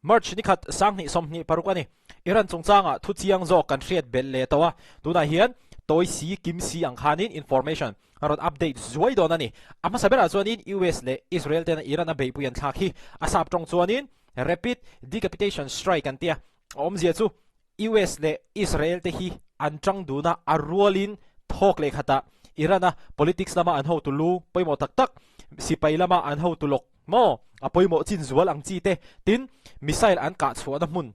March ni khat 2026 a ni. Iran chungchangah thu chiang zawk kan hriat belh leh tawh a, tunah hian tawi si kim si ang khanin information a rawn update zuai dawn a ni. A hmasa berah chuanin US leh Israel tena Iran a beihpui an thlak hi a sap tawng chuanin Rapid Decapitation Strike an tia. A awmzia chu US leh Israel te hi an tang dun a, a rualin thawk leh khatah Iran a politics lama an hotu lu pawimawh tak tak, sipai lama an hotu lawk maw a pawimawh chin zual ang chi te, tin missile an kah chhuahna hmun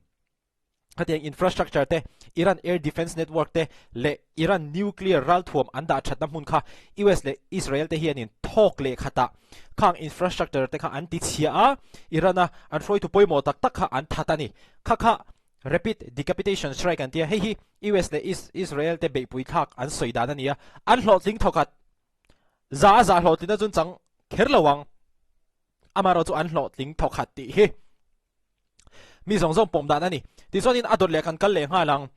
khatiang infrastructure te, Iran air defence network te leh Iran nuclear ralthuam an dah thatna hmun kha US leh Israel te hianin thawk leh khatah khang infrastructure te kha an ti chhia a, Iran a an hruaitu pawimawh tak tak kha an that a ni. Kha kha Rapid Decapitation Strike an tia, hei hi US leh Israel te beihpui thlak an sawi dan a ni a, an hlawhtling thawkhat za a za hlawhtlina chun chang kher lo ang, amaherawh chu an hlawhtling thawkhat tih hi mi zawng zawng pawm dan a ni. Tichuanin a dawt leh kan kal leh nghal ang,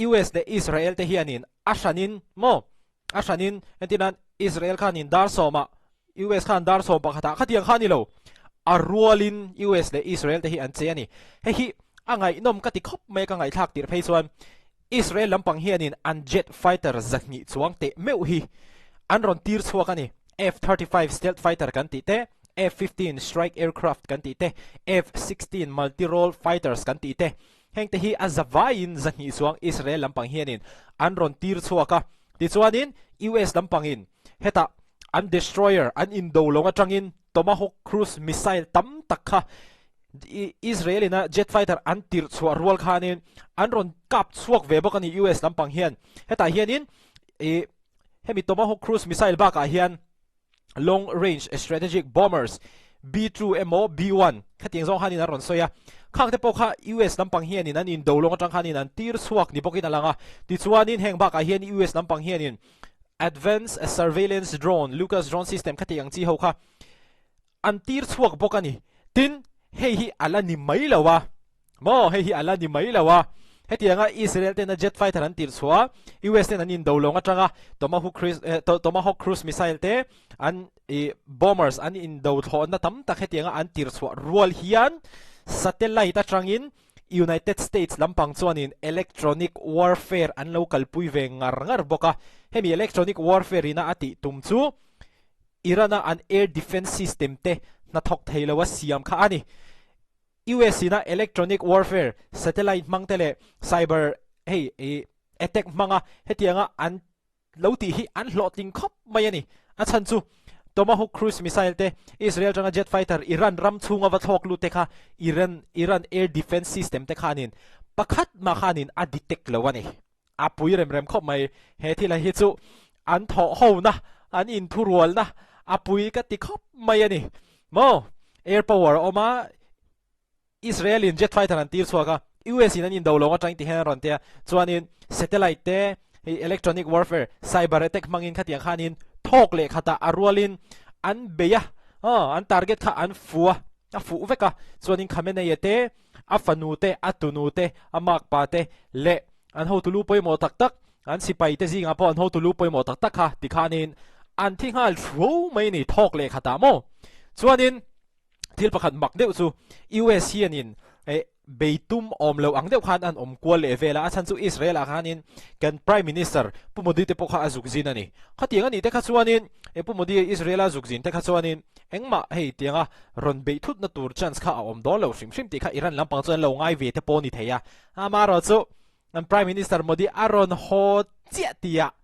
US leh Israel te hianin a hranin maw A hranin, entirnan, Israel khanin dar sawmah, US khan dar sawm pakhatah khatiang kha a ni lo. A rualin US leh Israel te hi an che a ni. Hei hi a ngaihnawm ka ti khawp mai a, ka ngaihthlak tirh phei chuan Israel lampang hianin an jet fighter zahnih chuang teh meuh hi an rawn tir chhuak a ni. F-35 stealth fighter kan tih te, F-15 strike aircraft kan tih te, F-16 multi-role fighters kan tih te, Hengte hi a zavaiin 200 chuang Israel lampang hianin an rawn tir chhuak a, tichuanin US lampangin hetah an destroyer an indo lawng atangin Tomahawk cruise missile tam tak kha Israel ina jet fighter an tirh chhuah rual khanin an rawn kap chhuak ve bawk a ni US lampang hian. Hetah hianin ih hemi Tomahawk cruise missile bakah hian Long Range Strategic Bombers, B-2 emaw B-1 khatiang zawng khanin an rawn sawi a. Khang te pawh kha US lampang hianin an indo lawng atang khanin an tir chhuak ni bawkin a lang a. Tichuanin heng bakah hian US lampang hianin Advanced Surveillance Drone, Lucas Drone System khatiang ang chi ho kha an tir chhuak bawk a ni. Tin, hei hi a la ni mai lo a. Maw, hei hi a la ni mai lo a. Hetianga Israel tena jet fighter an tir chhuah a, US ten an indo lawng atanga Tomahawk cruise eh Tomahawk cruise missile te an ih bombers an indo thlawhna tam tak hetianga an tir chhuah rual hian satellite atangin United States lampang chuanin electronic warfare an lo kalpui ve ngar ngar bawk a. Hemi electronic warfare ina a tih tum chu Iran-a an air defence system te hnathawk thei lo a siam kha a ni. US ina electronic warfare, satellite hmang te leh cyber hei ih attack hmanga hetianga an lo tih hi an hlawhtling khawp mai a ni. A chhan chu Tomahawk cruise missile te, Israel atanga jet fighter Iran ram chhunga va thlawk lut te kha Iran Iran air defence system te khanin pakhat mah khanin a detect lo a ni. A pui rem rem khawp mai. He thil hi chu an thawh hona, an inthurualna a pui ka ti khawp mai a ni. Maw? Air power a awm a, Israel in jet fighter an tir chhuak a, US in an indo lawng atang ti hian an rawn ti a, chuanin satellite te, hei electronic warfare, cyber attack hmangin khatiang khanin thawk leh khatah a rualin an bei a, aw an target kha an fu a, a fuh vek a, chuanin Khamenei-a te, a fanu te, a tunu te, a makpa te leh an hotu lu pawimawh tak tak, an sipai te zingah pawh an hotu lu pawimawh tak tak kha tikhanin an thi nghal thruau mai a ni thawk leh khatah maw. Chuanin thil pakhat mak deuh chu US hianin eh beitum awm lo ang deuh khan an awm kual leh vel a, a chhan chu Israel ah khanin kan Prime Minister Pu Modi te pawh kha a zuk zin a ni. Khatiang a nih te kha chuanin eh Pu Modi Israel a zuk zin te kha chuanin engmah hei tianga rawn beih thutna tur chance kha a awm dawn lo hrim hrim tih kha Iran lampang chuan lo ngai ve te pawh a ni thei a. Amaherawh chu an Prime Minister Modi a rawn haw chiah tihah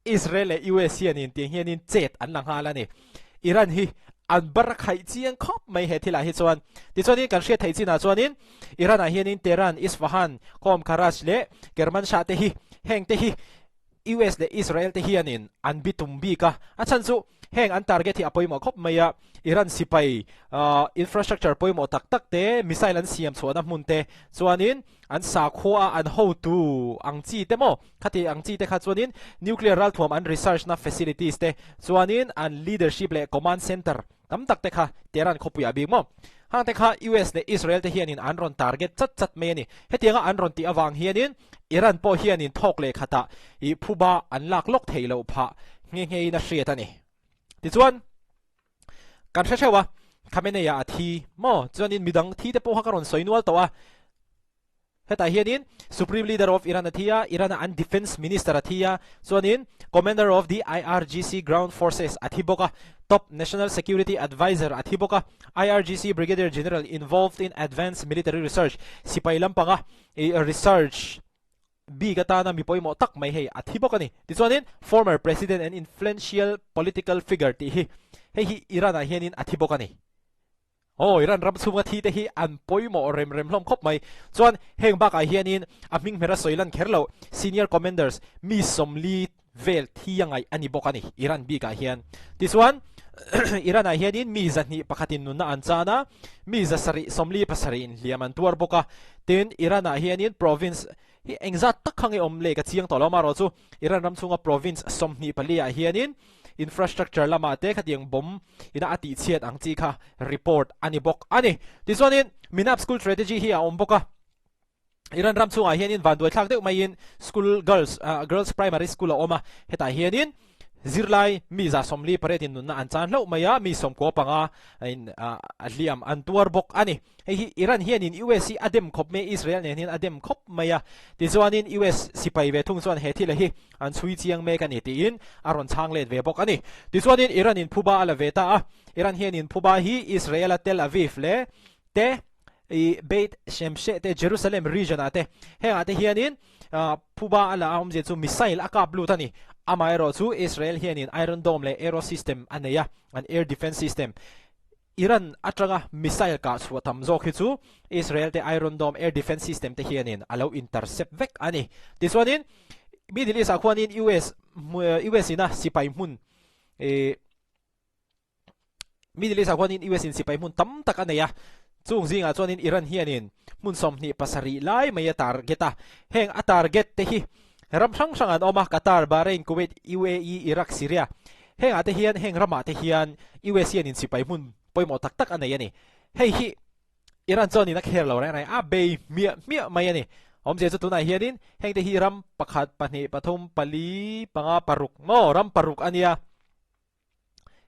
Israel leh US hianin tiang hianin chet an la nghal a ni. Iran hi an bar khaih chiang khawp mai he thilah hi chuan. Tichuanin kan hriat theih chinah chuanin Iran ah hianin Tehran, Isfahan, Qom, Karaj leh Kermanshah te hi heng te hi US leh Israel te hianin an bitum bik a, a chhan chu heng an target hi a pawimawh khawp mai a, Iran sipai infrastructure pawimawh tak tak te, missile an siam chhuahna hmun te chuanin an sakhua a an hotu ang chi te maw khati ang chi te kha chuanin nuclear ralthuam an research na facilities te chuanin an leadership leh command center Tam tak te kha Tehran khawpuiah bik maw? Hang te kha US leh Israel te hianin an rawn target chat chat mai a ni. Hetianga an rawn tih avang hianin Iran pawh hianin thawk leh khatah ih phuba an lak lawk thei loh phah nghe nghe in a hriat a ni. Tichuan, kan hre hreuh a, Khamenei-a a thi maw? Chuanin midang thi te pawh kha ka rawn sawi nual tawh a. Hetah hianin Supreme Leader of Iran a thi a, Iran-a an Defence Minister a thi a, chuanin Commander of the IRGC Ground Forces a thi bawk a, Top National Security Adviser a thi bawk a, IRGC Brigadier General involved in advanced military research, sipai lampanga research bik atana mi pawimawh tak mai hei a thi bawk a ni. Tichuanin former President and influential political figure tih hi hei hi Iran-ah hianin a thi bawk a ni. Aw, Iran ram chhunga thi te hi an pawimawh rem rem hlawm khawp mai. Chuan heng bakah hianin a hming hmera sawi lan kher loh senior commanders mi 40 vel thi a ngaih a ni bawk a ni Iran bikah hian. Tichuan Iran-ah hianin mi 201 in nunna an chan a, mi 777 in hliam an tuar bawk a. Tin, Iran-ah hianin province hi engzat tak kha nge awm leh ka chiang tawh lo amaherawh chu Iran ram chhunga province 24 ah hianin Infrastructure lamah te khatiang bomb ina a tihchhiat ang chi kha report a ni bawk a ni. Tichuanin Minab School Strategy hi a awm bawk a. Iran ram chhungah hianin vanduai thlak deuh maiin school girls girls primary school a awm a. Hetah hianin zirlai mi 48 in nunna an chan hlauh mai a, mi 95 in a hliam an tuar bawk a ni. Hei hi Iran hianin US hi a dem khawp mai, Israel nen hian a dem khawp mai a. Tichuanin US sipai ve thung chuan he thila hi an chhui chiang mek a ni tiin a rawn chhang let ve bawk a ni. Tichuanin Iran in phuba a la ve ta a, Iran hianin phuba hi Israel a Tel Aviv leh te i Beit Shemsheh te Jerusalem region ah te hengah te hianin phuba a la a awmzia chu missile a kap lut a ni. Amaherawhchu Israel hianin Iron Dome leh Arrow system a nei a, an air defence system. Iran atanga missile kah chhuah tam zawk hi chu Israel te Iron Dome air defense system te hianin a lo intercept vek a ni. Tichuanin Middle East ah khuanin US US ina sipai hmun ih Middle East ah khuanin US in sipai hmun tam tak a nei a, chung zingah chuanin Iran hianin hmun 27 lai mai a target a, heng a target te hi ram hrang hrang an awm a, Qatar, Bahrain, Kuwait, UAE, Iraq, Syria. Hengah te hian heng ramah te hian US hian in sipai hmun pawimawh tak tak a nei a ni. Hei hi Iran chuan in a kher lo reng reng a, bei hmiah hmiah mai a ni. Awmzia chu tunah hianin heng te hi ram pakhat, pahnih, pathum, pali, panga, paruk maw ram paruk a nia.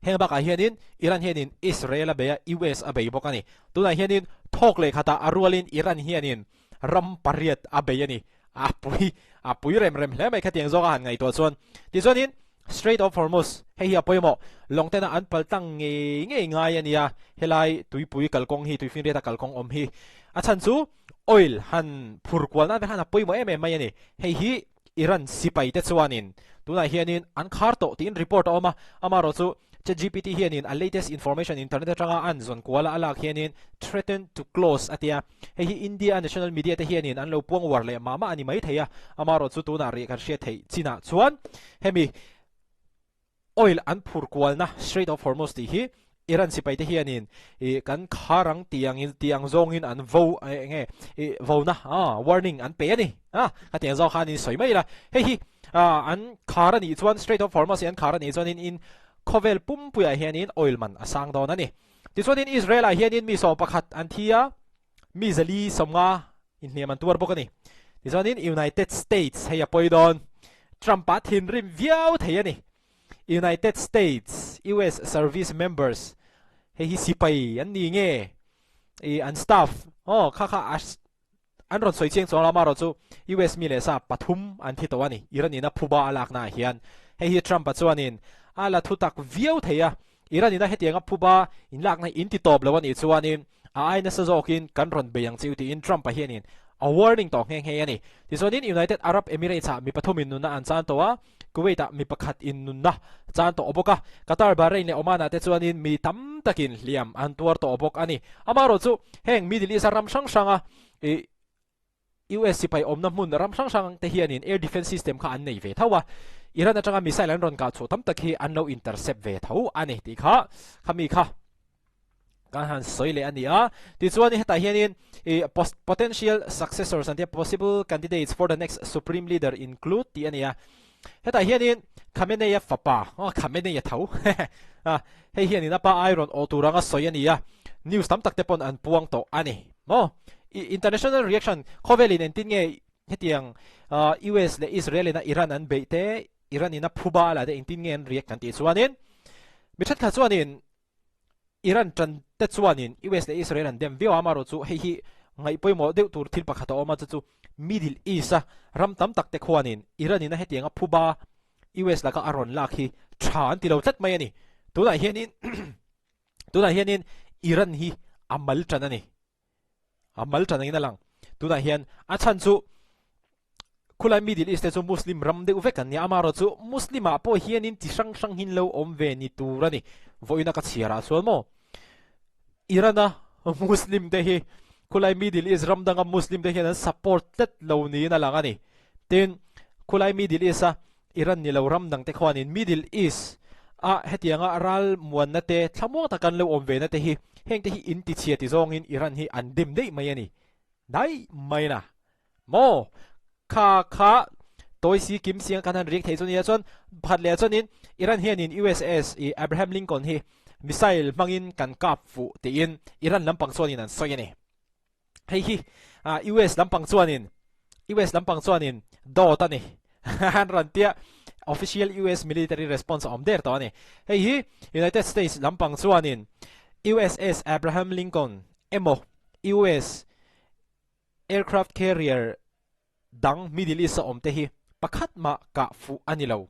Heng bakah hianin Iran hianin Israel a bei a, US a bei bawk a ni. Tunah hianin thawk leh khatah a rualin Iran hianin ram pariat a bei a ni. A pui a pui rem rem hle mai khatiang zawk a han ngaihtuah chuan. Tichuanin Strait of Hormuz, hei hi a pawimawh, lawng tena an pal tlang ngei ngei ngai a nia, helai tuipui kalkawng hi, tuifinriata kalkawng awm hi. A chhan chu oil han phur kual nan vel khan a pawimawh em em mai a ni. Hei hi Iran sipai te chuanin tunah hianin an khar tawh tiin report a awm a, amaherawh chu ChatGPT hianin a latest information internet atanga an zawn kuala a lak hianin threaten to close a tia, hei hi India a national media te hianin an lo puang uar leh mah mah a ni maithei a, amaherawh chu tunah rih kan hriat theih chinah chuan hemi Oil an phur kualna Strait of Hormuz tih hi Iran sipaite hianin ih kan khar ang tih angin tih ang zawngin an vo eng nge ih vona ah warning an pe a ni a khatiang zawng khan in sawi mai ila hei hi ah an khar a nih chuan Strait of Hormuz hi an khar a nih chuanin in khawvel pumpuiah hianin oil man a sang dawn a ni. Tichuanin Israel ah hianin mi 11 an thi a mi 450 inhliam an tuar bawk a ni. Tichuanin United States hei a pawi dawn. Trump-a thinrim viau thei a ni. United States, US service members hei hi sipai an ni nge i an staff aw kha kha a an rawn sawi chiang chuang lo amaherawh chu US mi leh sa pathum an thi tawh a ni. Iran ina phuba a lakna ah hian hei hi Trump-a chuanin a la thu tak viau thei a. Iran ina hetianga phuba inlakna hi in ti tawp lo a nih chuanin a ai nasa zawkin kan rawn bei ang chiu tiin Trump-a hianin a warning tawh nghe nghe a ni. Tichuanin United Arab Emirates-ah mi pathum in nunna an chan tawh a, Kuwait-ah mi pakhat in nunna chan tawh bawk a, Qatar, Bahrain leh Oman-ah te chuanin mi tam takin hliam an tuar tawh bawk a ni. Amaherawhchu heng Middle East-a ram hrang hranga ih US sipai awmna hmun ram hrang hrang te hianin air defence system kha an nei ve tho a, Iran atanga missile an rawn kah chhuah tam tak hi an lo intercept ve tho a ni tih kha khami kha kan han sawi leh a ni a. Tichuan hetah hianin ih potential successors an tia possible candidates for the next supreme leader include tih a ni a. Hetah hianin Khamenei-a fapa, aw Khamenei-a tho a, hei hianin a pa ai rawn awh tur anga sawi a ni a, news tam tak te pawn an puang tawh a ni maw? International reaction, khawvelin engtin nge hetiang US leh Israel ina Iran an beih te, Iran ina phuba a la te engtin nge an react kan tih chuanin mi thenkhat chuanin. Iran tan te chuanin US leh Israel an dem viau a, amaherawhchu hei hi ngaih pawimawh deuh tur thil pakhat a awm a, chu chu Middle East-a ram tam tak te khuanin Iran-in a hetianga phuba US laka a rawn lak hi tha an ti lo tlat mai a ni. Tunah hianin tunah hianin Iran hi a mal tan a ni. A mal tan angin a lang. Tunah hian a chhan chu khulai Middle East te chu Muslim ram deuh vek an nia, amaherawh chu Muslim ah pawh hianin chi hrang hrang hin lo awm ve ni tur a ni. Vawiin a ka chhiar ah chuan maw Iran a Muslim te hi khulai Middle East ram danga Muslim te hian an support tlat lo niin a lang a ni. Tin, khulai Middle East a Iran ni lo ram dang te khuanin Middle East a hetianga ral muanna te thlamuang taka an lo awm ve na te hi heng te hi in ti chhia ti zawngin Iran hi an dim daih mai a ni. Daih mai na. Maw? Kha kha tawi si kim siang kan han riak thei chu nia chuan pakhat leh ah chuanin Iran hianin USS i Abraham Lincoln hi missile hmangin kan kap fuh tiin Iran lampang chuanin an sawi a ni. Hei hi US lampang chuanin US lampang chuanin dawt a ni an rawn tia official US military response a awm der tawh a ni. Hei hi United States lampang chuanin USS Abraham Lincoln emaw US aircraft carrier dang Middle East a awm te hi pakhat mah kah fuh a ni lo.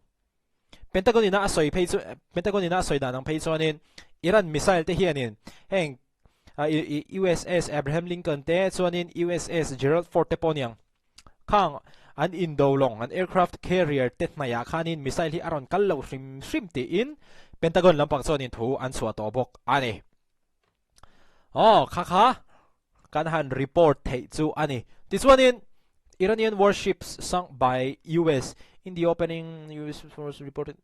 Pentagon ina a sawi phei chu Pentagon ina a sawi dan ang phei chuanin Iran missile te hianin heng USS Abraham Lincoln te chuanin USS Gerald Ford te pawh aniang khang an indo lawng an aircraft carrier te hnaihah khanin missile hi a rawn kal lo hrim hrim tiin Pentagon lampang chuanin thu an chhuah tawh bawk a ni. Aw, kha kha kan han report theih chu a ni. Tichuanin, Iranian warships sunk by US in the opening US force reported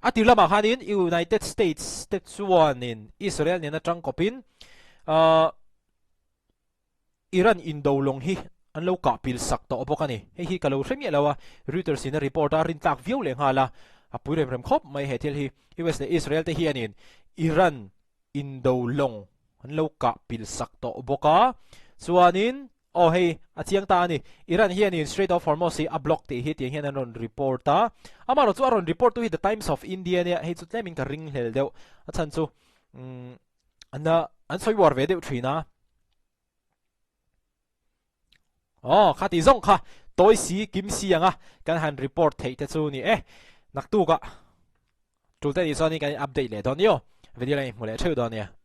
A tir lamah khanin United States te chuanin Israel nena tangkawpin uh, Iran indo lawng hi an lo kah pil sak tawh bawk a ni. Hei hi ka lo hre miah lo a, Reuters in a report a rin tlak viau leh nghal a, a pui rem rem khawp mai he thil hi. US leh Israel te hianin Iran indo lawng an lo kah pil sak tawh bawk a, chuanin aw hei a chiang ta a ni, Iran hianin Strait of Hormuz hi a block tih hi tiang hian an rawn report a, amaherawh chu a rawn report tu hi The Times of India nia, hei chu tlemin ka ringhlel deuh, a chhan chu umm an an sawi uar ve deuh thin a. Aw, kha ti zawng kha tawi si kim si anga kan han report theih te chu ni e. Naktuk ah tul te nih chuan in kan in update leh dawn ni aw. Video la in hmu leh theuh dawn nia.